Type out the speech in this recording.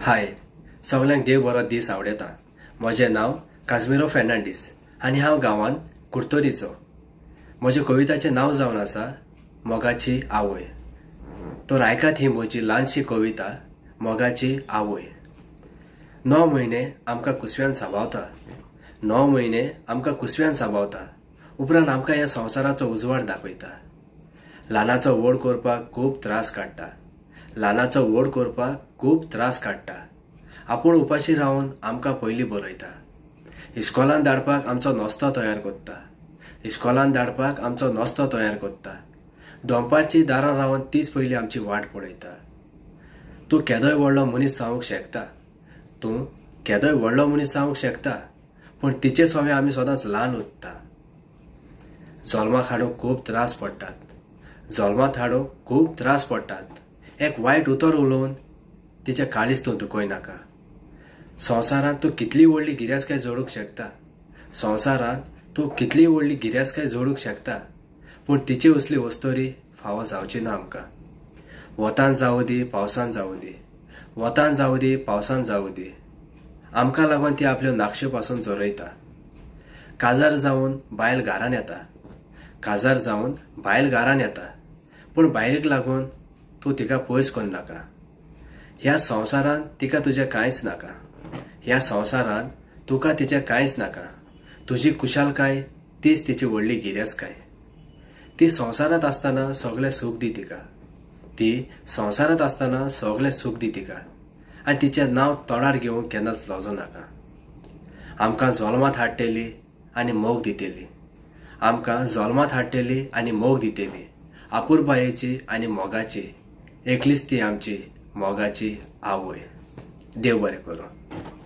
हाय, सगल्यांक देव बरो दीस आवडयता. म्हजें नांव काजमिरो फेर्नांडीस आनी हांव गांवांत कुडतरीचो. म्हज्या कविताचें नांव जावन आसा मोगाची आवय. तर आयकात ही म्हजी ल्हानशी कविता मोगाची आवय. 9 म्हयने आमकां कुसव्यान सांबाळता, 9 म्हयने आमकां कुसव्यान सांबाळता, उपरांत आमकां ह्या संवसाराचो उजवाड दाखयता. ल्हानाचो व्हड करपाक खूब त्रास काडटा, ल्हानाचो व्हड करपाक खूब त्रास काडटा. आपूण उपाशी रावन आमकां पयलीं बरयता. इस्कॉलान धाडपाक आमचो नाश्तो तयार करता, इस्कॉलान धाडपाक आमचो नाश्तो तयार करता. दनपारची दारां रावन तीच पयलीं आमची वाट पळयता. तूं केदोय व्हडलो मनीस जावंक शकता, तूं केदोय व्हडलो मनीस जावंक शकता, पूण तिचे सवे आमी सदांच ल्हान उरता. जल्माक हाडूंक खूब त्रास पडटात, जल्मांत हाडूंक खूब त्रास पडटात. एक वायट उतर उलोवन तिचें काळीज तूं दुखय नाका. संवसारांत तूं कितली व्हडली गिरेस्तकाय जोडूंक शकता, संवसारांत तूं कितली व्हडली गिरेस्तकाय जोडूंक शकता, पूण तिची असली वस्तोरी फावो जावची ना आमकां. वतान जावं दी पावसान जावं दी, वतान जावं दी पावसान जावं दी, आमकां लागून ती आपल्यो नाकश्यो पासून झरयता. काजार जावन बायल घरान येता, काजार जावन बायल घरान येता, पूण बायलेक लागून तूं तिका पयस करनाका. ह्या संवसारांत तिका तुजें कांयच नाका, ह्या संवसारांत तुका तिचें कांयच नाका. तुजी कुशालकाय तीच तिची व्हडली गिरेस्तकाय. ती संवसारांत आसतना सगळें सूख दी तिका, ती संवसारांत आसतना सगळें सूख दी तिका, आनी तिचें नांव तोंडार घेवंक केन्नाच लजो नाका. आमकां जल्मांत हाडटली आनी मोग दितली, आमकां जल्मांत हाडटली आनी मोग दितली, आपुरबायेची आनी मोगाची एकलीच ती आमची मोगाची आवय. देव बरें करूं.